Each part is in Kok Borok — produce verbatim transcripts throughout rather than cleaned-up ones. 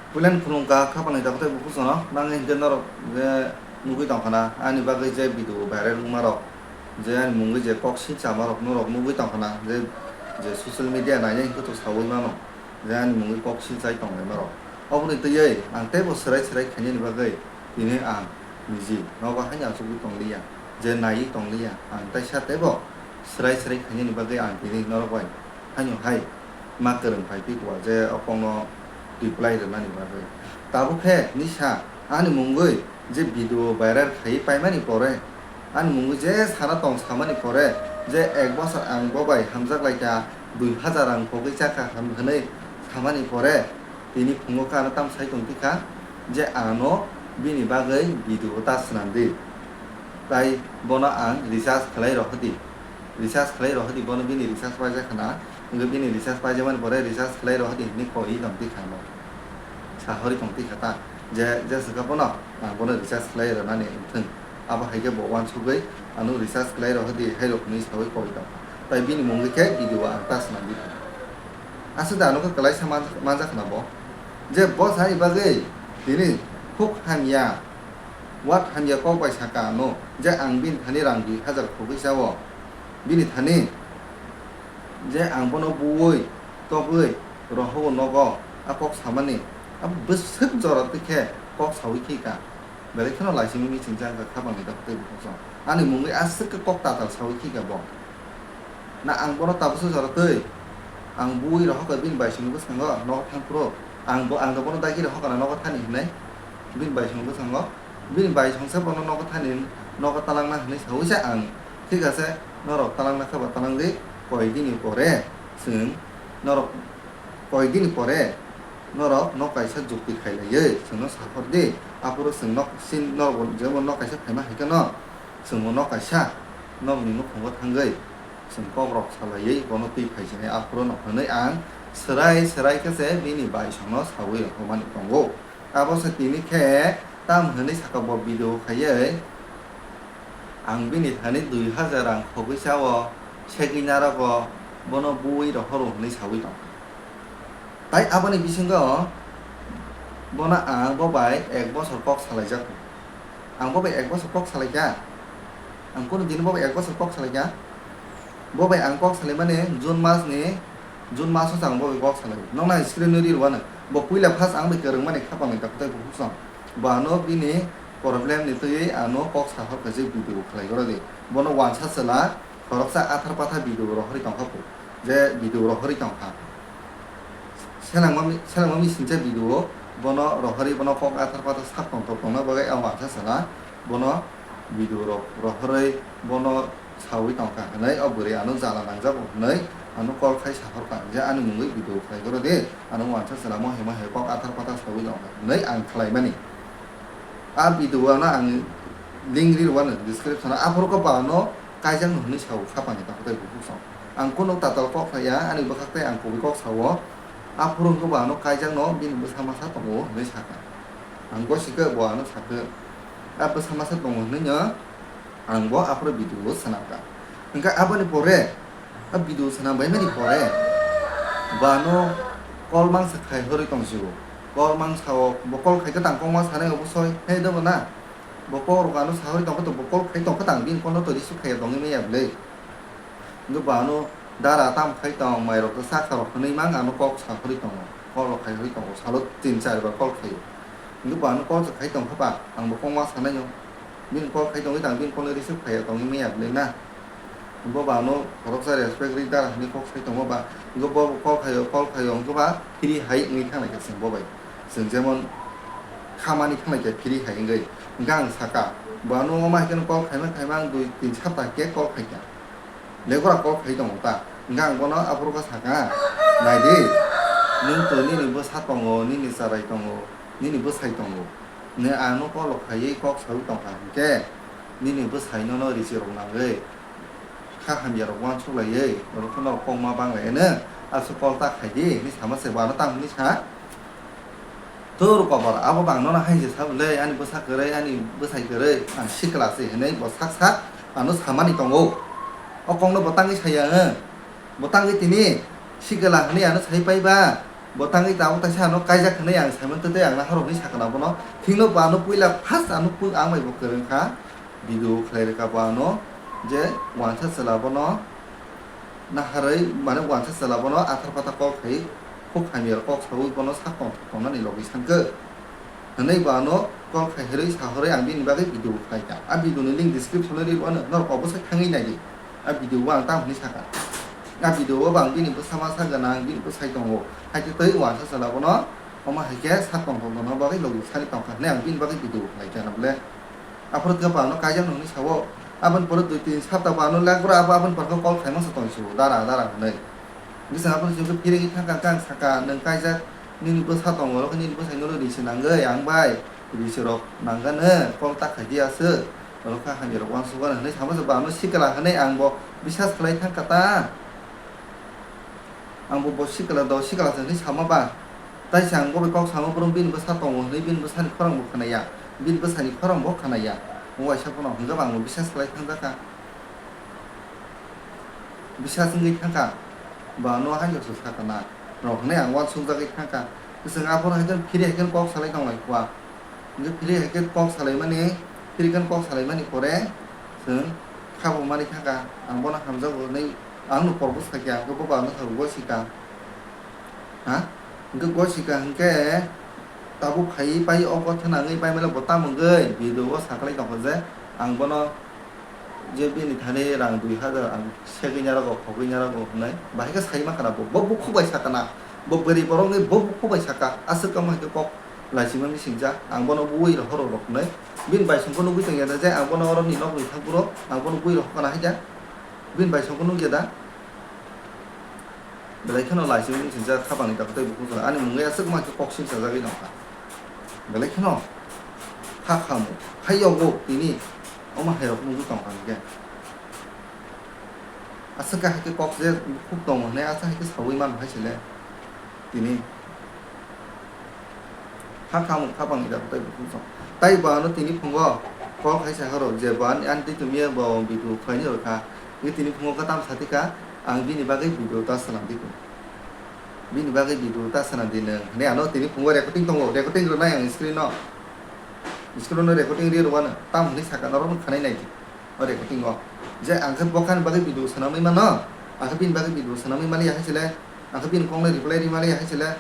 Puilan khulumkha khapangni dakhutai bukusono, nang hinkhe norok je nugwi tongkhana, ani bagwi je video viral wngmarok, je ani mungwi je kok silchamarok norok nugwi tongkhana, je, je social media nainai hinkhe to saui mano, je ani mungwi kok silchai tonglaimarok. Oboni twiwi ang teibo swrai swrai khainani bagwi tini ang niji nogo haino achugwi tongliya, je naiwi tongliya, ang teisa teibo swrai swrai khainani bagwi ang tini norok bai haino hai ma kwrwng phai twi kua je o kokno reply rwnani bagwi. Tabuk khe nisa ani mungwi je video viral khaiwi paimani pore, ani mungwi je sana tong samani pore, je ek bosor ang bo bai hamjak lai kha, dui hajar rang khogwi chakha ham hwnwi samani pore, tini phungo khe ano tamo sai tong tikha je ano bini bagwi video ta swnam di. Tai bono ang recharge khlai rohdi. Recharge khlai rohdi, bono bini recharge paijak khna. Wngkhe bini recharge paijak mani pore recharge khlai rohdi hinwi koi tong tikha ano. Sahori tong tikha ta. Je, je swkha bono, ang bono recharge khlai rwnani wngthung. Abo hai khe bo uansugwi ano recharge khlai rohdi, hai rok hinwi saui koi tong. Tai bini mungwi khe video ang ta swnam di. Aswk da ano khe kwlaisa man-, manjak khna bo. Je bo sani bagwi tini khuk hamya, wat hamya kok bai saka ano je ang bini thani rang dui hajar khogwi chao. Bini thani je ang bono buwi togwi rohogo nogo a kok samani, abo bwswk jora twi khe kok saui khi ka. Belai kheno laisingwi michingjak wngkha khapangni dakhutai bukhukchwng. Ani mungwi aswk khe kok tatal saui khika bo. Na ang bono tabuksa jora twi? Ang buwi rohorkha bini baisongni bwskango nogo thang phuru. Ang bo, ang do bono dagi rohorkha na nogo thani hinwi. Bini baisongni bwskango. Bini baisongsa bono nogo thani, nogo talangna hinwi saui se ang. Thik ase, norok talangna khe ba talang di. Koi dini pore chwng norok Koi dini pore norok nok kaisa jukti khailaiwi chwngno saphor di, aphuru chwng nok sin-, norok jemon nok kaisa phaima hai kheno chwngbo nok kaisa nokni nukhungo thangwi chwng kokrok salaiwi bono twi phai sinai, aphuru no hwnwi ang swrai swrai khe se bini baisongno saui rohormani tongo. Abo se tini khe tam hwnwi saka bo video khaiwi, ang bini thani dui hajar rang khogwi chao, segwi narogo bono buwi rohoro hwnwi saui tongkha. Tai aboni bisingo bono ang bo bai ek bosor kok salaijago. Ang bo bai ek bosor kok salaikha. Ang kunu dini bo bai ek bosor kok salaikha. Bo bai ang kok salaimani June mas ni, June maso chang bo bai kok salai. Nokna screen no ri rwano. Bo puila first ang bai kwrwngmani khapangni dakhutai bukhuk song. Bo ano bini problem ni twiwi ano kok sahor khe je video khlai goro di. Bono wansa chwla khoroksa athar pathar video rohorwi tongkha phu. Je video rohorwi tongkha. Selengma mi-, selengma misingcha video bono rohorwi bono kok athar pathar sak tongthok tongna bagwi a wansa chwla bono video rok rohorwi bono saui tongkha hwnwi o bwrwi ano jala nangjago hwnwi ano call khai sahorkha je ani mungwi video khlai goro di, ano wansa chwla mohe mohe kok athar pathar saui tongkha hwnwi ang khlaimani. A video ano ang link ri rwano description o, aphuru khe bo ano kaijakno hwnwi sao khapangni dakhutai bukhuk song. Ang kunu tatal kok khlaiya, ani bwkhak tei ang kubui kok sao. Aphuru hwnkhe bo ano kaijakno bini bwsa masa tongo hwnwi sakha. Ang gosikhe bo ano sakhe, a bwsa masa tongo hwnwi no. Ang bo aphuru video o swnamkha. Hwnkhe aboni pore, a video swnam baimani pore, bo ano call mangsa khai horwi tongsigo. Call mangsa o, bo call khai khe tang kok ma sanai obosoi, hei dobo na? Bo kok rok ano sahorwi tongkha to, bo call khai tongkha tang, bini call no to receive khaiya tongwi manya bwle. Hwnkhe bo ano dara tam khai tong, mai rok to sakha rok hwnwi mang ano kok sahorwi tongo. Call rok khai horwi tongo, salo tin char bar call khaio. Hwnkhe bo ano call se khai tongkha ba, ang bo kok ma sanai no. Bini call khai tongwi tang, bini call no receive khaiya tongwi manya bwle na. Bo ba ano khoroksa respect ri dara hinwi kok sai tongo ba. Hwnkhe bo call khaio, call khaio, hwnkhe ba free hai wngwi thang lai kha chwng bo bai. Chwng jemon khamani thang lai kha free hai wngwi. Hwnkhe ang saka, bo ano ma hai kheno call khaima khaima ang dui tin sapta khe call khai kha. Legora call khai tongo ta. Hwnkhe ang bono aphuru khe saka, nai di, nwng to nini bwsa tongo, nini charai tongo, nini bwsai tongo. Nwng ano call khaiwi kok saui tongkha hinkhe, nini bwsai nono risi rok nangwi. Kha hamya rok uansuk laiwi, norok khe norok kok ma bang lai hwno, aswk call ta khai di, hinwi sama se bo ano tamo hinwi sa. Tur kotor, abo bang nono hai se sa bwle, ani bwsa kwrwi, ani bwsai kwrwi, ang sikla se hinwi bo sak sak ano samani tongo. O kokno bo tangwi saya ang, bo tangwi tini sikla hinwi ano sai pai ba, Bo tangwi tabuk taisa ano kaijak hwnwi ang saiman twi twi ang naharok hwnwi sakha na bono. Thikno bo ano puila first ano pu-, ang bai bo kwrwng kha. Video khlai rwkha bo ano je wansa chwla bono naharwi mane wansa chwla bono athar pata kok khai khuk hamya kok saui bono sak tong tongnani logi sankhe. Hwnwi bo ano call khai hwnwi sahorwi ang bini bagwi video bo khlai kha. A video ni link description o ri bo ano norok obosai thangwi nai di. A video o ang tamo hwnwi sakha. A video o bo ang bini bwsa masa gana ang bini bwsai tongo. Haikhe twi wansa chwla bono omo hai khe sak tong tong tongna bagwi logi sani tongkha hwnwi ang bini bagwi video bo khlai kha na bole. Aphuru khe bo ano kaijak no hwnwi sao. Aboni pore dui tin sapta bo ano lak bwrwi abo aboni pore khe call khai masa tong se o dara dara hwnwi. Bwswng aphuru chwng khe phirigwi thang kha khe ang sakha nwng kaijak nini bwsa tongo oro khe nini bwsai no ri se nangwi ang bai ri se rok nangano call ta khai di aswk oro kha hamya rok uansuk gana hwnwi sama se bo ano sikla hwnwi ang bo bisas khlai thang kha ta. Ang bo bo sikla do sikla se hwnwi sama ba. Tai se ang bo bai kok sama brum bini bwsa tongo hwnwi bini bwsani khorang bo khwnaya. Bini bwsani khorang bo khwnaya. Mo waisa phano hwnkhe bo ang bo bisas khlai thang jakha. Bisas wngwi thang kha. Bo ano hai joksa sakha na. Rok hwnwi ang uansuk jagwi thang kha. Kwchwng aphuru hai khe phiri hai khe kok salai tong lai kha. Hingke phiri hai khe kok salaimani, phiri khe kok salaimani pore chwng kha bo mani thangkha, ang bono hamjago hwnwi ang no porbo sakya, ang khe bo ba no sago gosika. Ha? Hingke gosika hingke tabuk phaiwi pai o kotha nangwi pai mano bo tamo wngwi video o saklai tongkha je ang bono je bini thani rang dui hajar ang segwi narago, khogwi narago hwnwi bahai khe sai mankha na bo, bo bukhuk bai sakha na, bo bwrwi borok wngwi bo bukhuk bai sakha, aswk tamo hai khe kok laisima misingjak, ang bono bui rohoro rok hwnwi bini bai songkhe nugwi tongya da je ang bono oro ni nok ni thang phuru ang bono bui rohor kana hai da, bini bai songkhe nugya da. Belai kheno laisima misingjak khapangni dakotwi bukhuk jora ani mungwi aswk ma khe kok sing sajagwi nongkha. Belai kheno kha khamu, hai yogo tini omo hai rok nugwi tongkha hwnkhe. Aswk khe hai khe kok je bukhuk tongo hwnwi aswk hai khe saui mano hai se le tini. Ha khamung khapang ida tei bukhuk song. Tai bo ano tini phungo call khai sa horo je bo ani, ani twi tumya bo video khlaini rw kha. Ni tini phungo kwtam sa tikha, ang bini bagwi video ta swnam di kung. Bini bagwi video ta swnam di nwng. Hwnwi ano tini phungo recording tongo, recording rwnai ang screen no. Screen no recording ri rwano, tam hwnwi saka norok no khanai nai di. O recording o. Je ang khe bo kani bagwi video swnamwi mano, ang khe bini bagwi video swnamwi mali ya hai se le, ang khe bini kok no reply ri mali ya hai se le.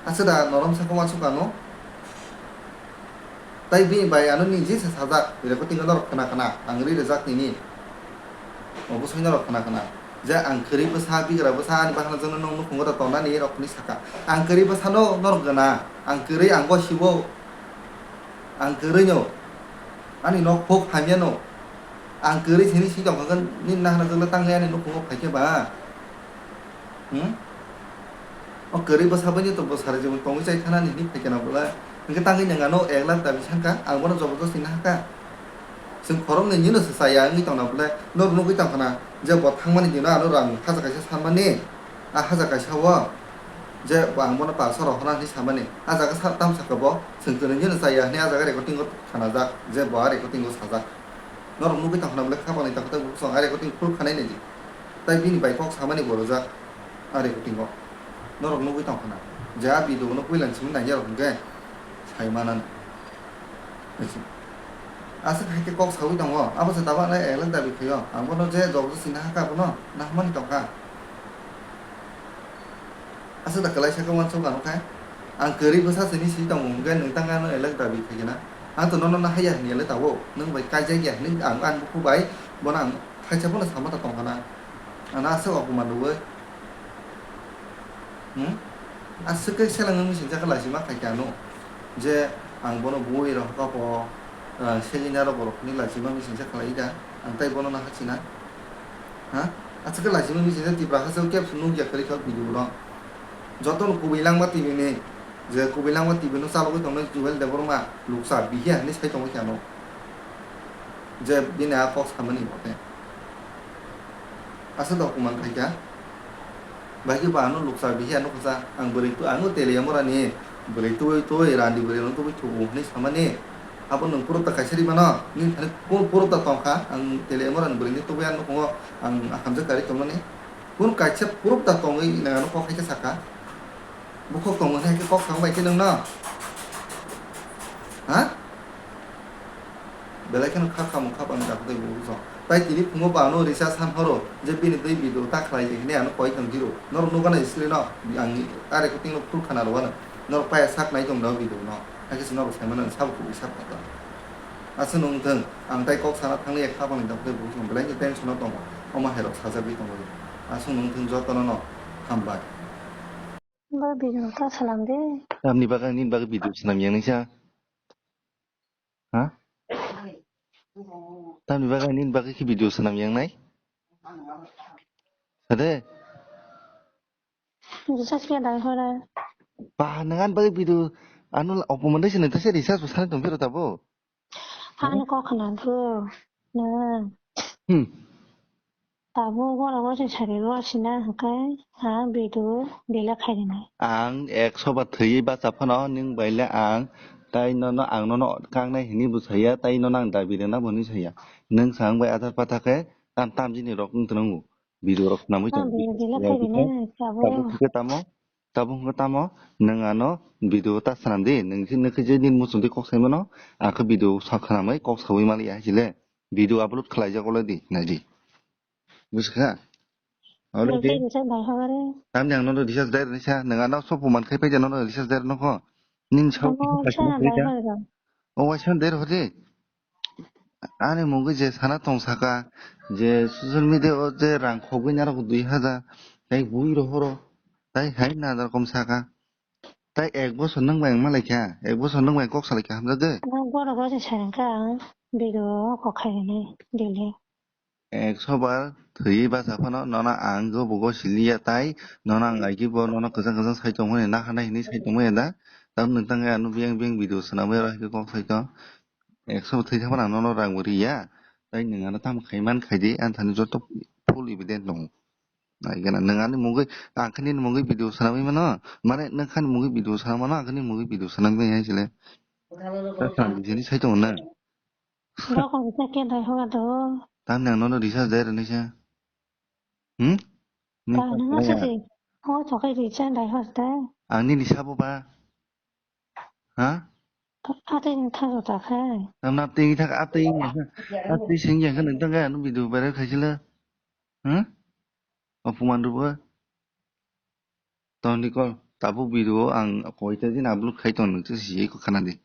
Aswk da norom sakha uansuk ano. Tai bini bai ano niji se sajak, recording o norok khna khna, ang ri rwjak nini. Obo soi norok khna khna. Je ang kwrwi bwsa, bigra bwsa, ani bakhna jano nong nukhungo da tongnani rok hwnwi sakha. Ang kwrwi bwsano norok gana, ang kwrwi ang gosibo. Ang kwrwi no. Ani nok phok hamya no. Ang kwrwi sini si tongkha khe nini nahana jwkle tangnai ani nukhungo phai khe ba. Hmm? O kwrwi bwsa bai ni to bwsari jemon tongwi chai thanani hinwi phai khe na bwle. Hwnkhe tangwi nwng ano ek lakh dabi sankha, ang bono jobor josti nahakha. Chwng khoroknwi nino se chaya wngwi tongna bwle. Norok nugwi tongkha na je bo thangmani dino ano rang hajar kaisa sanmani. A hajar kaisa o je bo ang bono parsa rohorna hinwi samani. A jaga sa-, tam sakha bo, chwng kwrwngwi no chaya hinwi a jaga recording o khanajak, je bo a recording o sajak. Norok nugwi tongkha na bwle khapangni takhuk takhuk song a recording full khanai nai di. Tai bini bai kok samani bo rwjak a recording o. Norok nugwi tongkha na je a video no puila simi nai rok hwnkhe sai manani. Aswk hai khe kok saui tongo, abo se tabuk nai elak dabi khaio, ang bono je jobor josti nahakha abono, nahamani tongkha. Aswk da kwlaisa khe uansuk ang khe, ang kwrwi bwsa sini si tongo, hwnkhe nwng tang ano elak dabi khaikhe na? Ang to nono nahaiya hinwi elai tabuk, nwng bai kaijakya hinwi ang ani bukhuk bai bono ang thaisa phano sama ta tongkha na, ano aswk opoman rwui. Hmm? Aswk khe seleng wngwi singcha khe laisima khai khe ano. Je ang bono bui rok kapo, ah, segini aro borok ni laisima wngwi singcha khlai da. Ang tai bono naha china. Ha? Aswk khe laisima wngwi singcha Tipra hasteo kebs nukya kwrwi kha video no. Jotono kubui langma T V ni, je kubui langma T V no chalogwi tongnai Juhel Debbarma luksa bihiya hinwi sai tongwi khe ano. Je bini a kok samani bote. Aswk document khaikha. Bahai khe bo ano luksa bihiya nukha sa, ang bwrwi tu-, ano Teliamura ni bwrwi tubui tubui randi bwrwi rok tubui thubu hinwi samani. Abo nwng proof ta kaisa ri mano, nini thani proof ta tongkha, ang Teliamura ni bwrwi ni tubui ano nukhungo ang hamjak kari tongmani. Kunu kaisa proof ta tongwi nwng ano kok hai khe sakha. Bukhuk tongo hai khe kok samung bai khe nwng no? Ha? Belai kheno kha khamung kha bang jak tei bukhuk song. Tai tini phungo ba ano risa san horo je bini twi video ta khlai je hwnwi ano koi tong giro. Norok nukgana screen no ang are ko tingno phul khana rwano. Norok paya sak nai tong da video no. Hai khe se norok sai mano sabo kubui sak tong. Aswk nwng thung, ang tai kok sana thangli kha bang jak tei bukhuk song belai khe tension o tongo. Omo hai rok sajagwi tongo. Aswk nwng thung jotono no hambai. Ba video ta salam de. Tamni bagwi nini bagwi video swnam yang nai sa? Ha? Tamni bagwi nini bagwi khe video swnam yang nai? Sade? Recharge khe dai hora. Ba, nang ani bagwi video ano la-, opo mandai se nang ta se recharge bo sanai tong phiro tabo? Ano kok khna do. Na. Hmm. Tabuk borok bo se sari rw sina hwnkhe ha video delete khai rwnai. Ang ekso bar thwiwi bacha phano nwng bai le ang tai nono ang nono kaknai hinwi bo saya, tai nono ang dabi rwna bo hinwi saya. Nwng sa ang bai athar patha khe tam tam jini rok wng tongo. Video rok swnamwi tongo. Video delete khai rwnai tabuk. Tabuk hwnkhe tamo? Tabuk hwnkhe tamo nwng ano video ta swnam di, nwng khe, nwng khe je nini muchung twi kok sai mano, ang khe video sa khwnamwi kok saui maliya hai se le. Video upload khlaijak already, nai di. Buji kha? Already. Nwng tei recharge bai hogare. Tamni ang nono recharge dai rwni sa, nwng ano sopo man khai paida nono recharge dai rwno kho. Nini sa. Omo sa dai hogare. O waisa der hore. Ani mungwi je sana tong saka, je social media o je rang khogwi narok dui hajar, tai bui rohoro, tai hai na rokom saka. Tai ek bosor nang bai wngma laikha, ek bosor nang bai kok salaikha hamjagwi. Ang borok o se sai wngkha ang video o kok khainani daily. Ekso bar thwiwi bacha phano nono ang jobogo siliya tai nono ang aigwi bo nono kwchang kwchang sai tongmani naharnai hinwi sai tongmani da. Tamo nwng tangwi ano biyang biyang video swnamwi oro hai khe kok sai tong. Ekso bo thwi thangmani ang nono rang bo riya. Tai nwng ano tamo khai man khai di, ang thani joto full evident tongo. Nai gana nwng ani mungwi, ang khe nini mungwi video swnamwi mano. Mane nwng khani mungwi video swnam mano, ang khe nini mungwi video swnamwi hai sile. Ta swnam di sini sai tongo na. Rokon khe khe dai hoga do. Tamni ang nono recharge dai rwni sa. Hmm? Nini ta nang kaya. Asa se. O chokai recharge dai hor ta. Ang nini sabo ba. Ha? Atwi ni thang ta khe. Tamna atwi ni thang, atwi ni thang. Atwi sing yang kan tang kaya no video viral khai sila. Hmm? Opuman rubo. Toni kol, tabuk video ang koita din upload khai tong nang se siyai ko khana di.